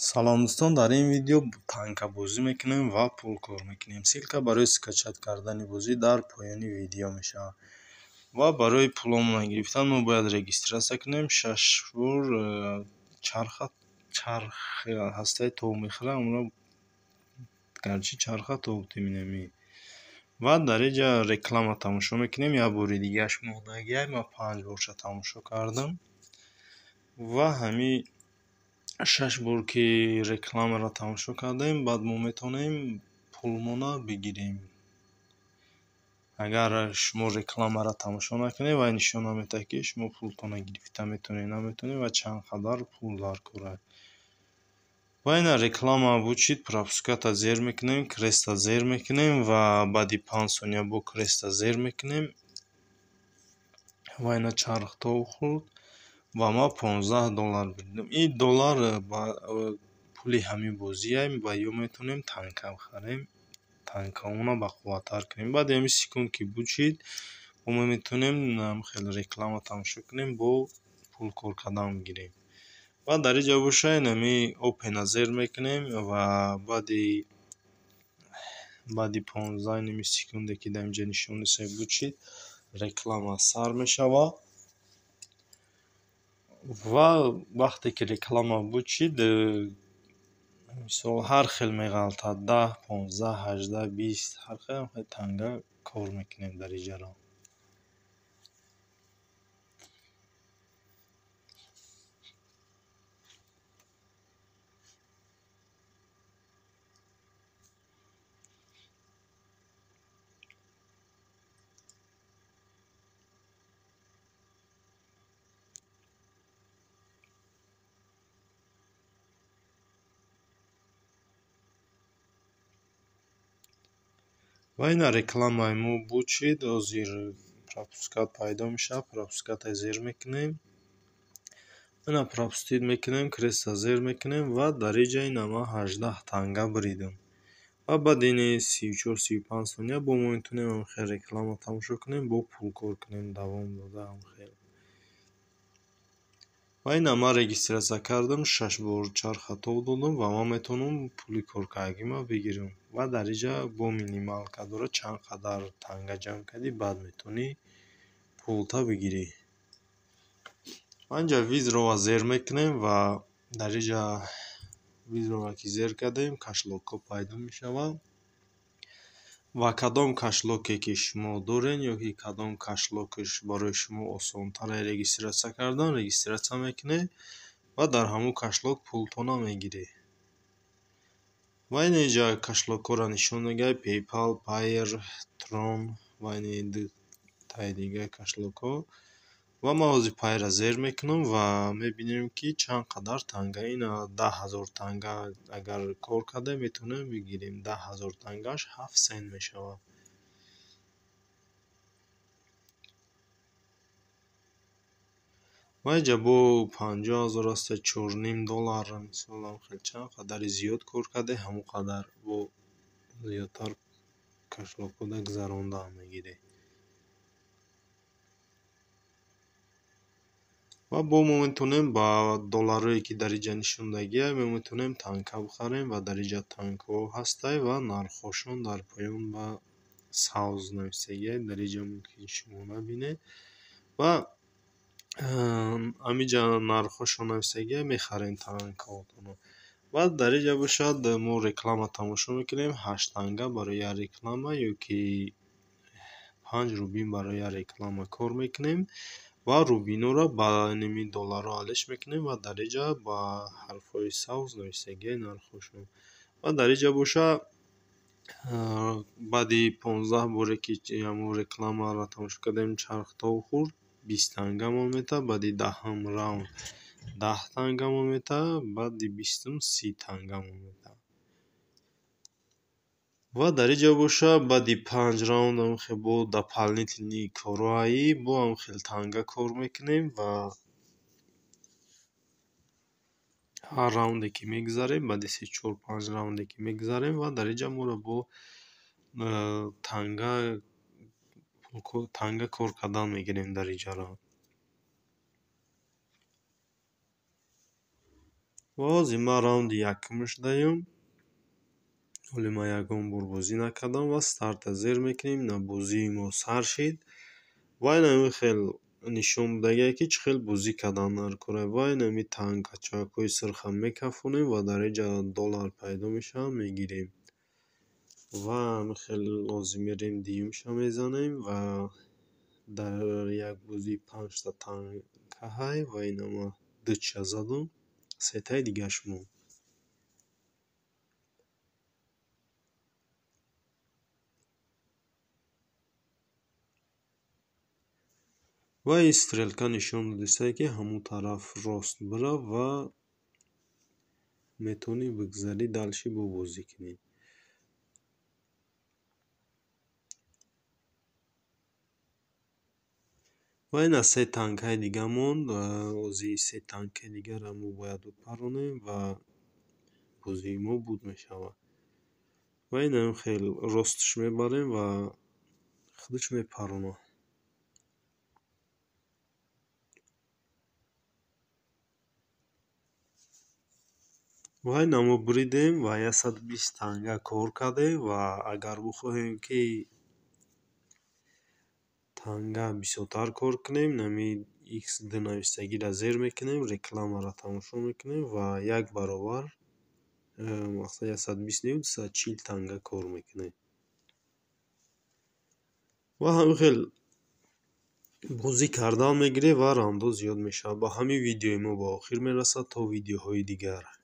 Салом дӯстон, дар ин видео танкабозӣ мекунем ва пул кор мекунем. Ссылка барои скачать кардани бозӣ дар поёни видео мешавад. Ва барои пуломона гирифтан мо бояд регистрация кунем. Шаш бор чарха чарх ҳастаи тов мехӯрад, онро гарчи чарха тов тиминами. Ва дар инҷа реклама тамошо мекунем. Як бори дигааш мондагиай, ман панҷ борша тамошо кардам. Ва ҳамин шаш бор ки рекламаро тамошо кардем, баъд мо метавонем пулмона бигирем. Агар шумо рекламаро тамошо накунед, вай нишон наметиҳад, ки шумо пултонро гирифта метавонед, наметавонед ва чанд қадар пул дар кор аст. Ва ина реклама бучид, пропуската зер мекунем, креста зер мекунем ва баъди 5 сония бо креста зер мекунем. Ва ина чарх тов хӯрд ва ман $15 бурдам. Ин доллар ба пули ҳамин бозиай ва ё метавонем танка бихарем, танкаҳомонро бақувваттар кунем. Баъди ҳамин секунд ки бучид, мо метавонем хеле реклама тамошо кунем, бо пул кор кардан бигирем. Ва дар инҷа боша инами опена зер мекунем ва баъди 15 инами секунде ки дар инҷа нишон дастае бучид, реклама сар мешавад. Ва вақте ки реклама бучид, мисол, ҳар хел меғалтад: 10, 15, 18, 20, ҳар хел танга кор мекунем дар инҷаро. Ва ина рекламаи мо бучид, ҳозир пропускат пайдо мешавад, пропуската зер мекунем. Ина пропустить мекунем, креста зер мекунем ва дар инҷа ина ман 18 танга буридам. Ва баъди ини 34, 35 сония бо мо метавонем хел реклама тамошо кунем, бо пул кор кунем, давом дода хел. Ва ина ман регистрация кардам, шаш бор чарха тов додам ва ман метавонам пули коркардагима бигирам. Ва дар инҷа бо минималка дорад, чанд қадар танга ҷамъ кардӣ, баъд метавонӣ пулта бигирӣ. Ва инҷа визаро зер мекунем ва дар инҷа визаро ки зер кардем, кошелёкҳо пайдо мешаванд. Ва кадом кошелёке ки шумо доред ё ки кадом кошелёкш барои шумо осонтар регистрация кардан, регистрация мекунед ва дар ҳамон кошелёк пултонро мегиред. Ва ина инҷа кошелёкҳоро нишон медиҳад: PayPal, Payeer, Tron ва ини дутаи дигаи кошелёкҳо. Ва ман ҳозир Payeer-ро зер мекунам ва мебинем, ки чанд қадар танга. Ина 10 000 танга агар кор кардем, метавонем бигирем. 10 000 тангааш 7 сент мешавад. Ва инҷа бо 50 000 аста, $4,5, мисол, хел чанд қадари зиёд кор кардем, ҳамон қадар бо зиёдтар кошелёкҳода гузаронда мегирем. Ва бо мо метавонем ба долларҳое ки дар инҷа нишондагиай, мо метавонем танка бихарем ва дар инҷа танкҳо ҳастай ва нархҳошон дар поён ба сабз нависагиай, дар инҷа мумкин шумо набинед. Ва ҳаминҷа нархҳошон нависагиай, мехарем танкҳотонро. Ва дар инҷа бошад, мо реклама тамошо мекунем, ҳашт танга барои як реклама ё ки 5 рубин барои як реклама кор мекунем ва рубинҳоро ба ними долларҳо алиш мекунем ва дар инҷа ба ҳарфҳои сабз нависагиай нархҳошон. Ва дар инҷа боша, баъди 15 боре ки ҳамон рекламаро тамошо кардем, чарх тов хӯрд, 20 тангамон метавад, баъди даҳум раунд 10 тангамон метавад, баъди бистум 30 тангамон метавад. Ва дар инҷа боша, баъди панҷ раунд ҳамхел бо дополнительный корҳои бо ҳамхел танга кор мекунем ва ҳар раунде ки мегузарем, баъди се, чор, панҷ раунде ки мегузарем, ва дар инҷа моро бо танга кор кардан мегирем дар инҷаро. Ва ҳозир ман раунди якумаш даём. Ҳоле ман ягон бор бозӣ накардам ва старта зер мекунем. Ина бозии мо сар шид. Ва ина ҳамин хел нишон додагиае, ки чӣ хел бозӣ кардан дар кора. Ва ин ҳамин тангачакҳои сурхам мекафонем ва дар инҷа доллар пайдо мешавад, мегирем. Ва ҳамин хел лозим мерем, дуюмша мезанем ва дар як бозӣ панҷта танга ҳай ва ина ман дутша задум, сетаи дигаш монд. Ва ин стрелка нишон додистае, ки ҳамон тараф рост бирав ва метавонӣ бигзарӣ, дальше бо бозӣ кунӣ. Ва ина се танкаи дига монд. Ҳозир се танкаи дигарро мо бояд бипаронем ва бозии мо буд мешавад. Ва ин ҳамин хел росташ мебарем ва худаш мепаронад. Ва ина мо буридем ва 120 танга кор кардем ва агар бихоҳем, ки танга бисёртар кор кунем, нами X2 навистагиро зер мекунем, рекламаро тамошо мекунем ва як баробар, мақсад, 120 не, 240 танга кор мекунем. Ва ҳамин хел бозӣ кардан мегирем ва раундҳо зиёд мешавад. Ба ҳамин видеои мо ба охир мерасад. То видеоҳои дигар.